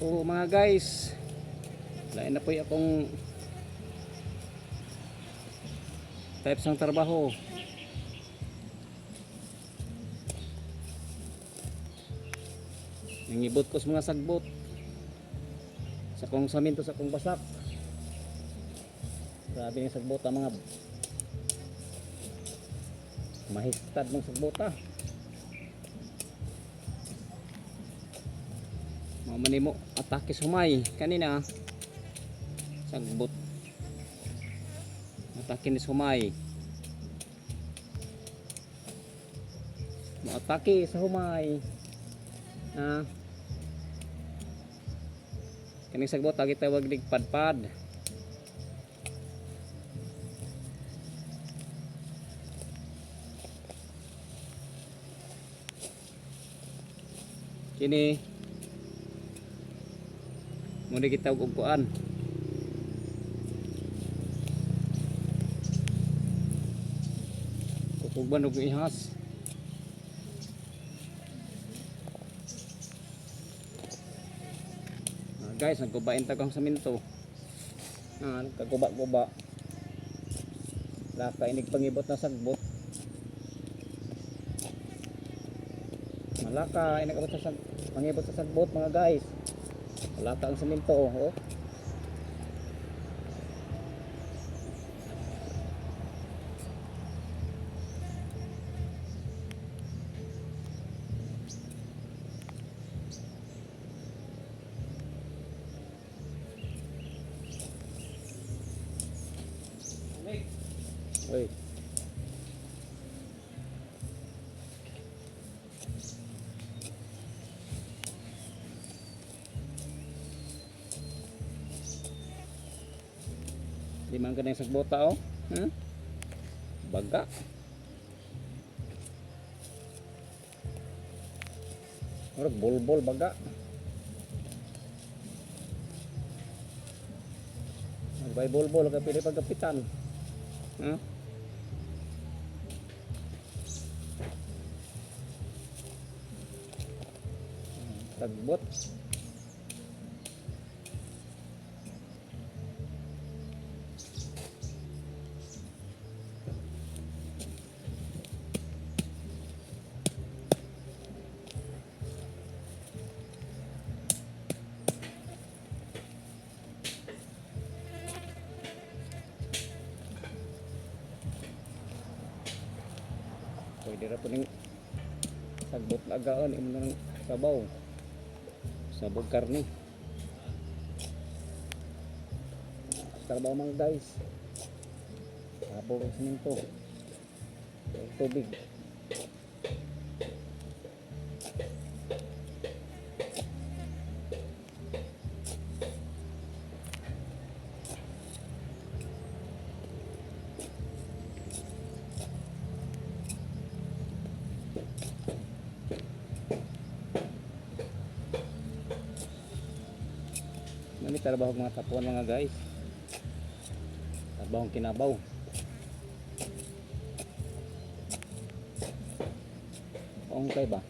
Po mga guys. Lain na po yung akong types ng trabaho. Nangibot ko sa mga sagbot. Sa kong saminto, sa kong basak. Grabe yung sagbot ang mga mahistad ng sagbot ah. Mga manimo atake sumay kanina. Sagbot. Atake ni sumay. Atake sa humay. Ah. Kaning sagbot agi tawag dig padpad. Kini mo ni gitawag og kuan. Kukugban og ihas. Ah, guys, nagkubain ta kang saminto. Ah, nagkaguba-guba. Laka inig pangibot na sagbot. Malaka inig abot sa pangibot sa sagbot, mga guys. Malaka ang saminto, oh. Oy. Di man ka na yung sagbota, oh. Ha? Baga. Murag bulbol baga. Magbay bulbol ka pili pagkapitan. Ha? Sagbot. Pwede ra po ning sagbot lagaan imo na ng sabaw. Sabog karne. Trabaho, mga guys. Sabog ang siminto. Ang tubig. Nami trabaho mga tapuan, mga guys. Trabaho kinabaw. Ongkay ba?